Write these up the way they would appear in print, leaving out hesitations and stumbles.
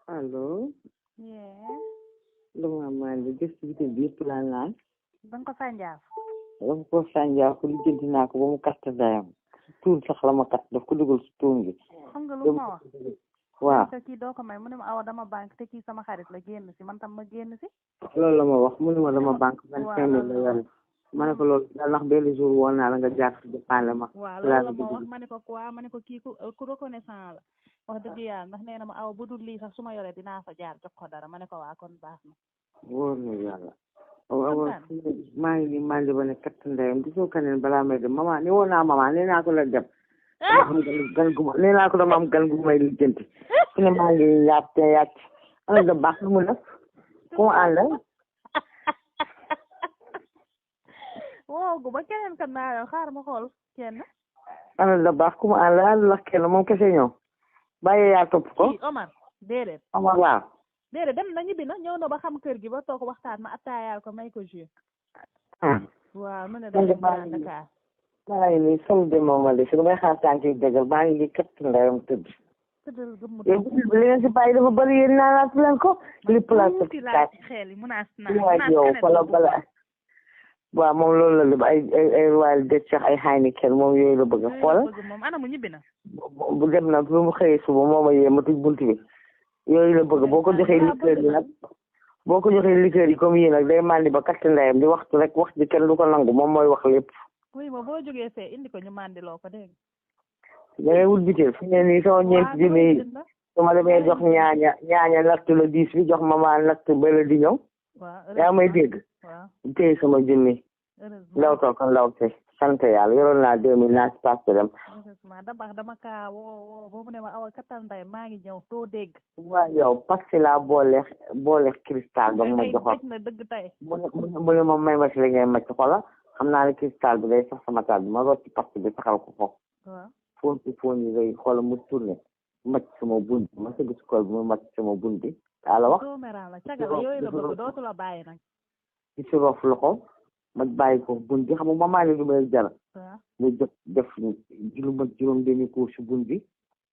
Allo, Yeah. dama mandi distribué bi yëpp laa laal. Danga ko sànjaaf. dama ko sànjaa ko lijjanti naa ko ba mu katt dayam. tuun sax la ma kat daf ko dugal si tuun gi. xam nga lu ma wax. waaw te kii doo ko may mu ne ma awa dama banque te kii sama xarit la génn si man tam ma génn si. loolu la ma wax mu ne ma dama banque 25 000 la yore. ma ne ko loolu daal ndax benn jour woon naa la nga jaar si jëppaale ma. waaw loolu la ma wax ma ne ko quoi ma ne ko kii ku reconnaissant la wax dëgg yàlla ndax nee na ma awa bu dul lii sax su ma yoree dinaa fa jaar jox ko dara ma ne ko waa kon baax na. wóor na yàlla. maa ngi nii mandi ba ne katt ndeyam di soo kaneen balaa may dem maman ni woon naa maman nee naa ko la dem. gan gu ma nee naa ko dama am gan gu may lijjanti. su ne maa ngi yàpp te yàcc. ana da baax lu mu def. ku mu ànd. wow gu ba keneen kan naa yow xaar ma xool kenn. ana da baax ku mu ànd la la kenn moom kese ñëw. bàyyi yaa topp ko. Omar déedéet. Omar waaw. déedéet dem na ñibbi na ñëw na ba xam kër gi ba toog waxtaan ma attaayaal ko may ko jus. waaw mu ne da dem Dakar. maa ngi nii sol de moom de su may xaar tànk yi dëggal maa ngi nii kat ndeyam tëdd. tëddal gëmm yow li ngeen si bàyyi dafa bëri yéen naanaat leen ko. li place ci xel yi munaas yow fala bala. waaw moom loolu la def ay royal de sax ay Heineken moom yooyu la bëgg a xoolal. moom ana mu ñibbi na. bu dem na bu mu xëyee suba moo ma yee ma tëj bunt bi. yooyu la bëgg boo ko joxee liqueur yi nag boo ko joxee liqueur yi comme yii nag day màndi ba katt ndeyam di waxtu rek wax ji kenn du ko nangu moom mooy wax lépp. oui ma boo jógee fee indi ko ñu màndiloo ko dégg da ngay wut biteel fi ne nii sama ñeenti junni yi su ma demee jox ñaaña natt la 10 bi jox ma natt ba la di ñëw. yaa may dégg. téye sama junni. ndaw too ko ndaw te sant yàlla yoroon naa 2000 naa si passe dem. dama kaa woo boobu ne ma awa kattan nday maa ngi ñëw doo dégg. waaw yow parce que laa boole cristal ba ma joxoon. na dëgg tey. mu ne ma may ma si la ngay macc xola xam naa ne cristal bi day sax sama taal bi ma rocci parce bi taxal ko foofu. waaw foon yi day xola mu tourné macc sama bunt ma sëgg si kool bi mu macc sama bunt bi daa la wax. la cagal yooyu la bëgg dootu la bàyyi nag. ci si rof loxo ma bàyyi ko bunt bi xam nga ma maa ne du may jara mu jot def juróom benni ko si bunt bi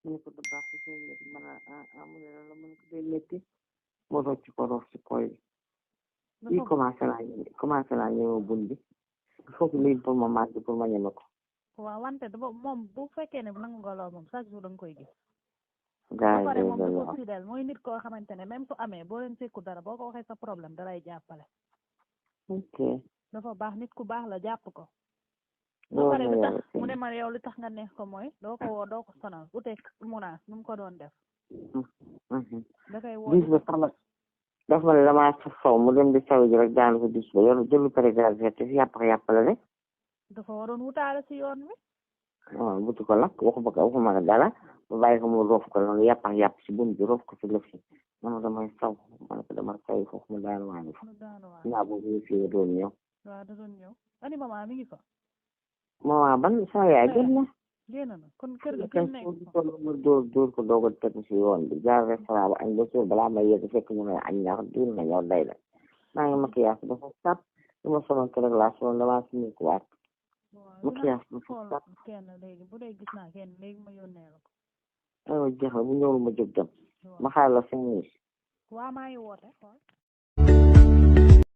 mu ne ko da baax ko soo métti man mu ne la mën ko day métti mu rocc ko rof si koy bi commencé naa ñëw bunt bi foofu léegi pour ma màgg pour ma ñeme ko. waaw wante moom bu fekkee ne nangu nga lool moom chaque jour da nga koy gis. gaa yi ba pare moom dafa fidèle mooy nit koo xamante ne même su amee boo leen sekku dara boo ko waxee sa problème dalay jàppale. ok dafa baax nit ku baax la jàpp ko. ba pare lu tax mu ne ma yow li tax nga neex ko mooy doo ko woo doo ko sonal uteeg munaas nu mu ko doon def. da koy woo bis ba sax daf ma ne damaa saw mu dem di saw ji rek daanu ko bis ba yor jëlu préservatif te yàpp la rek. dafa waroon wutaale si yoon wi. waaw butu ko nag waxuma la dara ba bàyyi ko mu roof ko noonu yàpp si bunt bi roof ko si lëf si man damay saw man ko dama saw foofu mu daanu waani fa naa boobu ñu fi doon ñëw. waaw da doon ñëw ani maman mi ngi fa. maman ban sama yaay génn na kon kër ga kenn nekk fa ma dóor ko doog a tegu si yoon bi jaar restaurant ba añ ba suur balaa may yegg fekk ñu ne añ ñax duur na ñëw day la maa ngi maquillage dafa sàpp li ma soloon ko rek laa soloon damaa suñu ko waat maquillage dafa sàpp kenn léegi bu dee gis naa kenn léegi ma yónnee la ko aywa jeex na bu ñëwul ma jóg dem ma xaar la 5 minutes. waaw maa ngi woote